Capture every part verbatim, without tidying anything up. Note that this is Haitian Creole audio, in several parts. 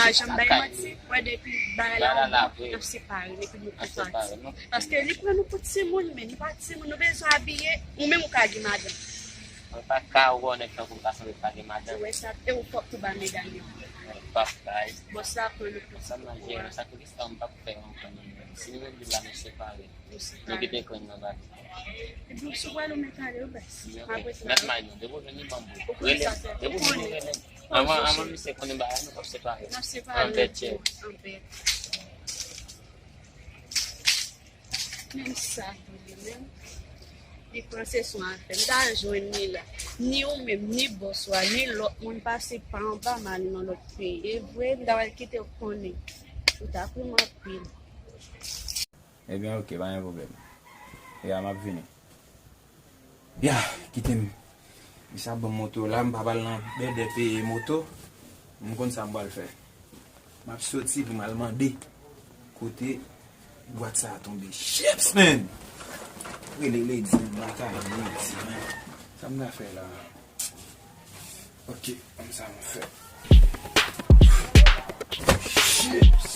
Pa janm bay manti, wè depi bagay la, la, la, vre, n ap separe, depi nou ap separe, pati. Paske li pran nou pou timoun, men nou pa timoun, nou bezwen abiye, ou menm ou ka gen madanm. Mwen pa ka wè yon nèg tankou m pa sanble pa gen madanm. Ou wè sa, e ou pòp tou ba medam yo. Mwen pap bay. Bòs la pran nou pou timoun. Sa m nan jere, sa tou listwa m pap fè ankò non. Si nou menm di la nou separe. Nou kite kòn nan bak. Epi si w pral ou mèt ale, ou bès. Mèt may non, depi w jwenn li ban m bout. Rele m, depi w jwenn li rele m. Anvan, anvan misye konnen bagay nou, n ap separe. N ap separe. Anbèt, chè. Anbèt. Menm sa tou li menm. Li panse se yon afè. M ta jwenn li la. Ni ou menm, ni bòs ou a, ni lòt moun pase pa anba m al nan lòt peyi. E vre, m ta pral kite w konnen. Ou ta pran m anpil. Ebyen, oke, pa gen pwoblèm. Ya, m ap vini. Ya, kite m. Misye ap ban m moto la, m pa pral nan bèdè peye moto. M konn sa m pral fè. M ap soti pou m al mande kote bwat sa a tonbe. Chips, man! Rele Lady, m batay Lady, man. Sa m ta fè la? Ok, konn sa m fè. Chips.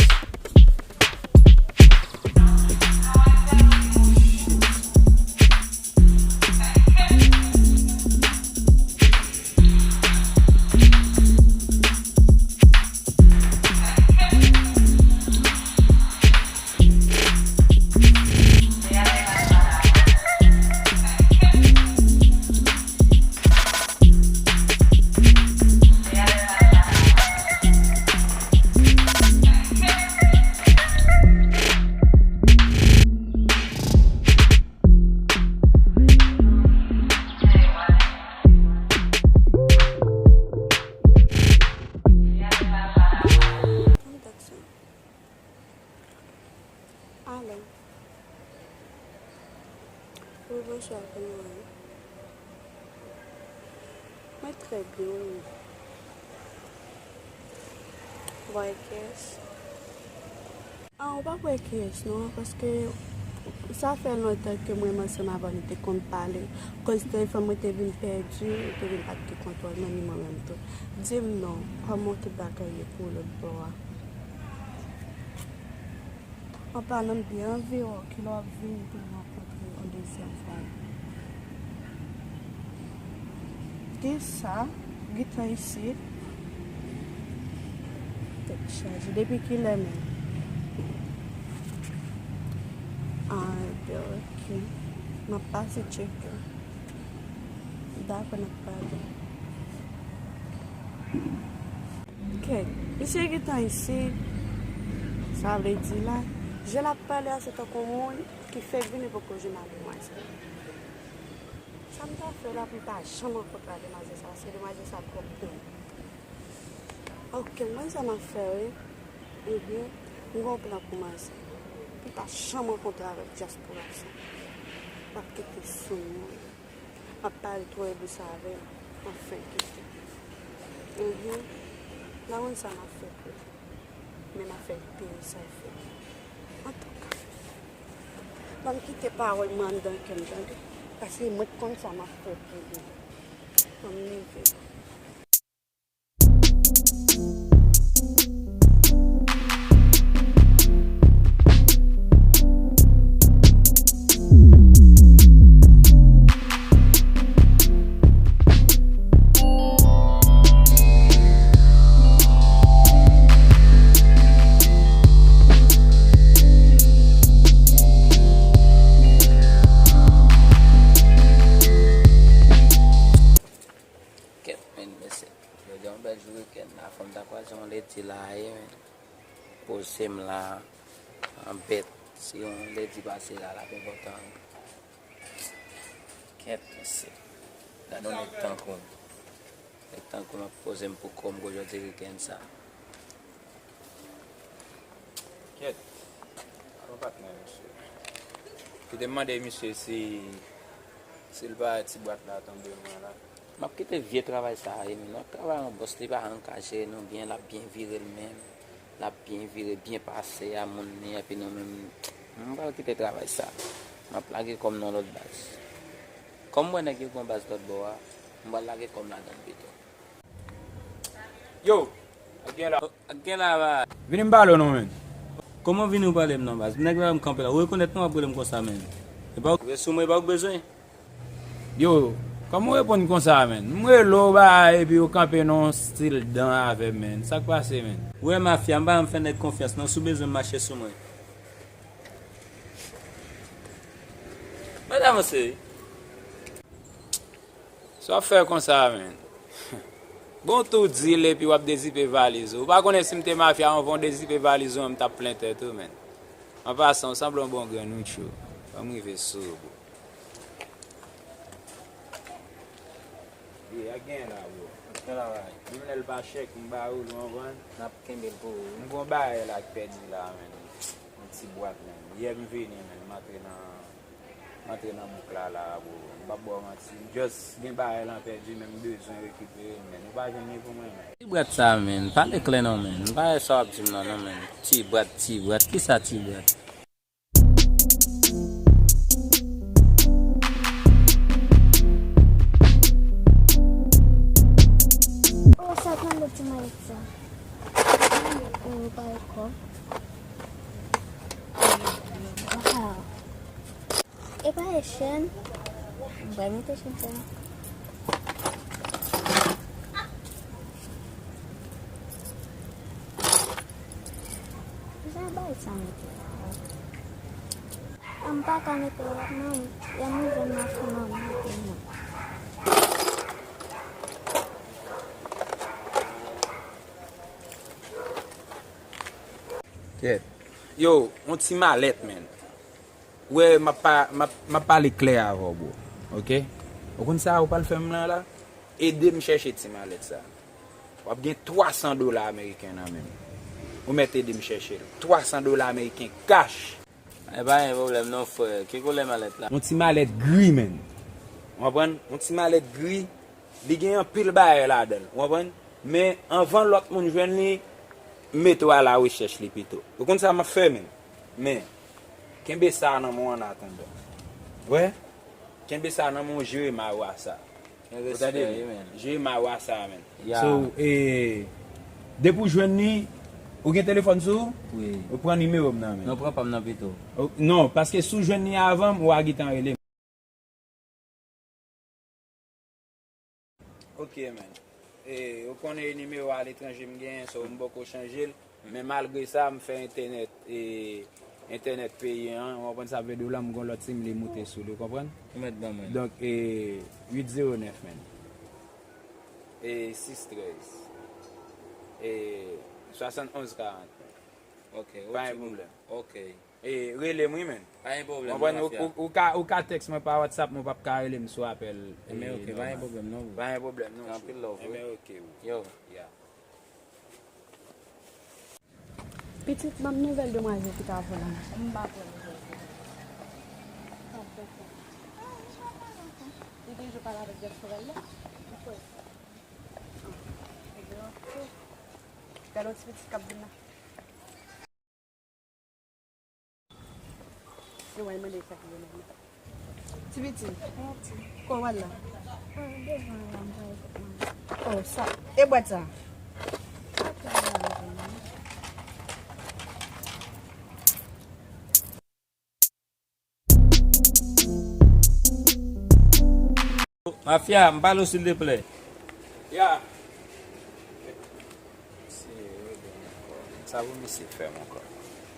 Alo. Wi, bonswa, kòman w ye? Mwen trè byen, wi. Ou pa wè kiyès? Ah, ou pa wè kiyès, non, paske sa fè lontan ke mwen menm ansanm avè w, nou te konn pale. Koz telefòn mwen te vin pèdi, li te vin pa t gen kontwòl nan men mwen menm tou. Di m non, kòman tout bagay ye pou lòt bò a? An palan, m byen anvi wè w, kilè w ap vini pou n rankontre yon dezyèm fwa. Kisa? Gentan isit? Tèt chaje. Depi kilè menm? Ah, ebyen, ok. M ap pase tcheke w. Dakò, n ap pale. Kèt, misye gentan isit. Sa vle di la, jan l ap pale a, se tankou moun ki fèk vini poko jwenn ak demwazèl. Sa m ta fè la pou m pa janm rankontre ak demwazèl sa, paske demwazèl sa twòp pou mwen. Ok, m konn sa m ap fè, wi. Mhm. M gen yon plan pou manzè. Pou m pa janm rankontre avèk dyaspora sa. M ap kite sou mwen. M ap pale twò dous avè l. Anfen, kite. Mhm. M pa konn sa m ap fè pou li. Men m ap fè l peye sa l fè. Antouka, ban m kite pawòl mwen anndan kè m, tande. Paske mwen k konn sa m ap fè pou li. Ban m leve. Kèt, men, mesye. Jodi a yon bèl jou wikenn la. Fò m ta kwaze yon ledi la, ye, men. Poze m la, anbèt. Si yon ledi pase la, l ap enpòtan. Kèt, mesye. Gade yon nèg tankou m. Nèg tankou m ap poze m pou kò m pou jodi wikenn sa. Kèt. Bon patnè, mesye. Kite m mande misye si, si l pa wè ti bwat la tonbe mwen la. M ap kite vye travay sa a, wi, men n ap travay yon bòs, li pa janm ka jere nou byen, l ap byen vire l menm. L ap byen vire, byen pase a moun li, epi nou menm, m pral kite travay sa. M ap lage kò m nan lòt baz. Kòm m wè nèg yo gen yon baz lòt bò a, m pral lage kò m ladan l pito. Yo! Ak gen la, ak gen la, ba. Vini m pale w non, menn. Kòman w vini w pale m non, baz? Nèg la m kanpe la. Ou rekonèt non w ap rele m konsa, menn. E pa w sou mwen, e pa w bezwen. Yo, kòman w reponn konsa, menn? M rele w, ba, epi w kanpe nan yon stil dan avè m, menn. Sa k pase, menn? Ou wè mafya, m pa janm fè nèg konfyans non. Si w bezwen m, mache sou mwen. Mwen t avanse wi. Sa w ap fè konsa, menn? Bon, tou dil epi w ap dezipe valiz ou. Ou pa konnen si m te mafya anvan w dezipe valiz ou an, m t ap plente tou, menn. An pasan, w sanble yon bon grenn wi, tchou. Ban m rive sou ou, bro. Ye, a gen la, bro. Gen la, wi. Menm lè l pa chèk, m ba ou l, ou konprann? N ap kenbe l pou ou. M gon bagay la k pèdi la, menn. Yon ti bwat, menn. Yè m vini, menn. M antre nan M antre nan bouk la, la, bro. M p ap ba w manti. M just gen bagay lan pèdi, men m bezwen rekipere l, menn. Ou pa jwenn li pou mwen, menn. Ti bwat sa, menn. Pale klè non, menn. M pa wè sa w ap di m lan, non, menn. Ti bwat, ti bwat. Kisa ti bwat? Oh, sa tann de ti malèt sa. Ou pa wè kò. Wow. E pa e chèn. Mwen mete chèn sa. Jan bagay sa mete la. An m pa ka mete lòt non. Lè m rive nan fon nan m mete non. Kèt. Yo, yon ti malèt, menn. Ou wè, m ap pa, m ap, m ap pale klè avè w, bro. Oke? Ou konn sa ou pral fè m lan la? Ede m chèche ti malèt sa. W ap gen twa san dola ameriken nan men m. Ou mèt ede m chèche l. Twa san dola ameriken, cash! E pa gen pwoblèm non, frè. Ki koulè malèt la? Yon ti malèt gri, menn. Ou konprann? Yon ti malèt gri. Li gen anpil bagay ladan l, ou konprann? Men anvan lòt moun jwenn li, mete w alarechèch li pito. Ou konn sa m ap fè, menn? Men, kenbe sa nan men w an atandan. Wè? Kenbe sa nan men w, jere mayo a sa. Ou tande, menn? Jere mayo a sa, menn. Ya. So, e, depi w jwenn li, ou gen telefòn sou ou? Wi. Ou pran nimewo m nan, menn. Non, pran pa m nan pito. O, non, paske si w jwenn li avan m, w a gentan rele m. Ok, man. E, ou konnen e nimewo aletranje m genyen, so m poko chanje l. Men malgre sa, m fè entènèt, e, entènèt peyi an, ou konprann sa vle di w la, m gon lòt sim li moute sou li, ou konprann? Ou mèt ban mwen. Donk, e, uit zewo nèf, man. E, sis trèz. E, swasannonz karant. Ok, pa gen pwoblèm. Ok. E, rele m wi, man. Pa gen pwoblèm, ou, ou, ou ka, ou ka tèks mwen pa WhatsApp, men w p ap ka rele m sou apèl. Enben, ok, pa gen pwoblèm, non, bro. Pa gen pwoblèm, non, bro. Anpil love, wi. Enben, ok, bro. Yo. Ya. Pitit, ban m nouvèl demwazèl ki ta voye la. M pa pran nouvèl. Li toujou pale avèk djòl frè l la. Gade yon ti pitit k ap vin la. Yo, w al mande sa ki gen la. Ti pitit. Mèsi. Kò w al la? Ah, devan la, m pral manje. Oh, sa. E bwat sa? Mafya, m pale w silteplè. Ya. Sa pou misye fè m ankò?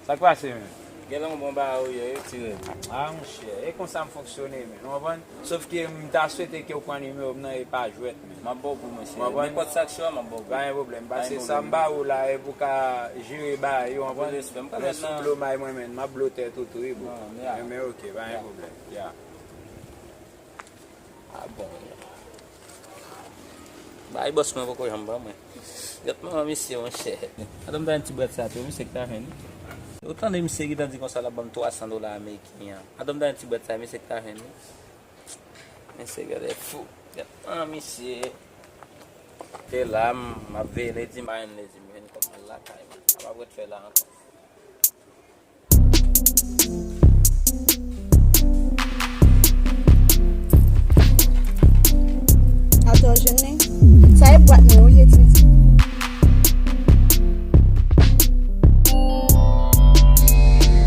Sa k pase, menn? Gen lè yon bon bagay ou ye, yo tire. Ah, monchè, e konsa m fonksyone, menn. Ou konprann? Sòf ke m ta swete ke w pran nimewo m nan e pa jwèt, menn. M ap ba w pou mwen, cheri. Nenpòt sa k cho a, m ap ba w pou. Pa gen pwoblèm. Pase sa m ba ou la, e pou ka jere bagay yo, ou konprann? Anpil respè. M konprann. Rès ou blo may mwen, menn. M ap blo tèt ou tou, wi, bro. Ah, men ok, pa gen pwoblèm. Ya. Ah bon. Bay bòs mwen poko janm ban mwen. Gad manman misye, monchè. Atann m ta jwenn ti bwèt sa tou, misye ki ta jwenn li. Ou tande misye ki ta di konsa l ap ban m twa san dola ameriken an. Atann m ta jwenn ti bwèt sa, misye ki ta jwenn li. Mesye, gade fou. Gad manman misye. Te la, m ap veye ledi, m pa jwenn ledi, m vin kòm al lakay mwen. M ap ret fè la ankò. Atò, jwenn li. Sa e bwat nou